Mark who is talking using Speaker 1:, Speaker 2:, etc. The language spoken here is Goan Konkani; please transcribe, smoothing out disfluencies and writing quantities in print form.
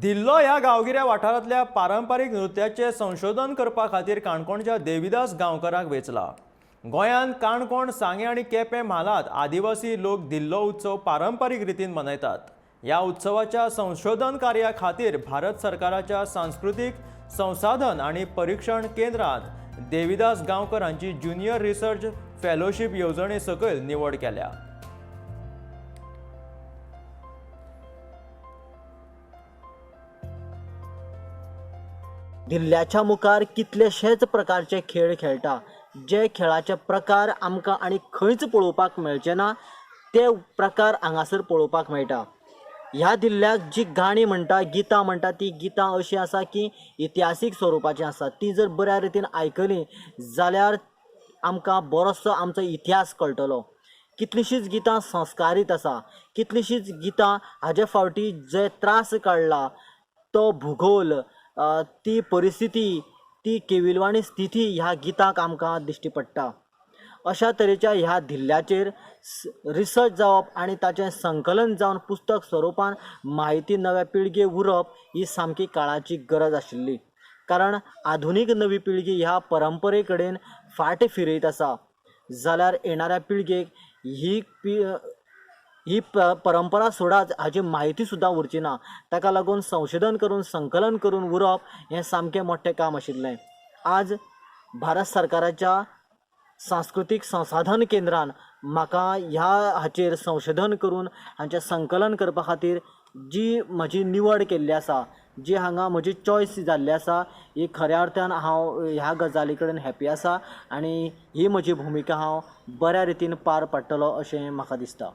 Speaker 1: धिल्लो ह्या गांवगिऱ्या वाठारांतल्या पारंपारीक नृत्याचें संशोधन करपा खातीर काणकोणच्या देविदास गांवकराक वेंचला. गोंयांत काणकोण, सांगें आनी केपें म्हालांत आदिवासी लोक धिल्लो उत्सव पारंपारीक रितीन मनयतात. ह्या उत्सवाच्या संशोधन कार्या खातीर भारत सरकाराच्या सांस्कृतीक संसाधन आनी परिक्षण केंद्रांत देविदास गांवकर हांची ज्युनियर रिसर्च फेलोशीप येवजणे सकयल निवड केल्या.
Speaker 2: धिल्ल्याच्या मुखार कितलेशेच प्रकारचे खेळ खेळटा, जे खेळाचे प्रकार आमकां आनी खंयच पळोवपाक मेळचे ना ते प्रकार हांगासर पळोवपाक मेळटा. ह्या धिल्ल्याक जी गाणी म्हणटा, गितां म्हणटा, ती गितां अशीं आसा की इतिहासीक स्वरुपाचीं आसा. ती जर बऱ्या रितीन आयकली जाल्यार आमकां बरोसो आमचो इतिहास कळटलो. कितलींशींच गितां संस्कारीत आसा, कितलींशींच गितां हाजे फावटी जे त्रास काडला तो भुगोल, ती परिस्थिती, ती केविलवाणी स्थिती ह्या गिताक आमकां दिश्टी पडटा. अशा तरेच्या ह्या धिल्ल्याचेर रिसर्च जावप आनी ताचें संकलन जावन पुस्तक स्वरुपान म्हायती नव्या पिळगेक उरप ही सामकी काळाची गरज आशिल्ली. कारण आधुनीक नवी पिळगी ह्या परंपरे कडेन फाट फिरयत आसा जाल्यार येणाऱ्या पिळगेक ही परंपरा सोडाच, हाची म्हायती सुद्दां उरची ना. ताका लागून संशोधन करून संकलन करून उरप हें सामकें मोठें काम आशिल्लें. आज भारत सरकाराच्या सांस्कृतीक संसाधन केंद्रान म्हाका ह्या हाचेर संशोधन करून हांचें संकलन करपा खातीर जी म्हजी निवड केल्ली आसा, जी हांगा म्हजी चॉयस जाल्ली आसा, ही खऱ्या अर्थान हांव ह्या गजाली कडेन हॅपी आसा आनी ही म्हजी भुमिका हांव बऱ्या रितीन पार पाडटलो अशें म्हाका दिसता.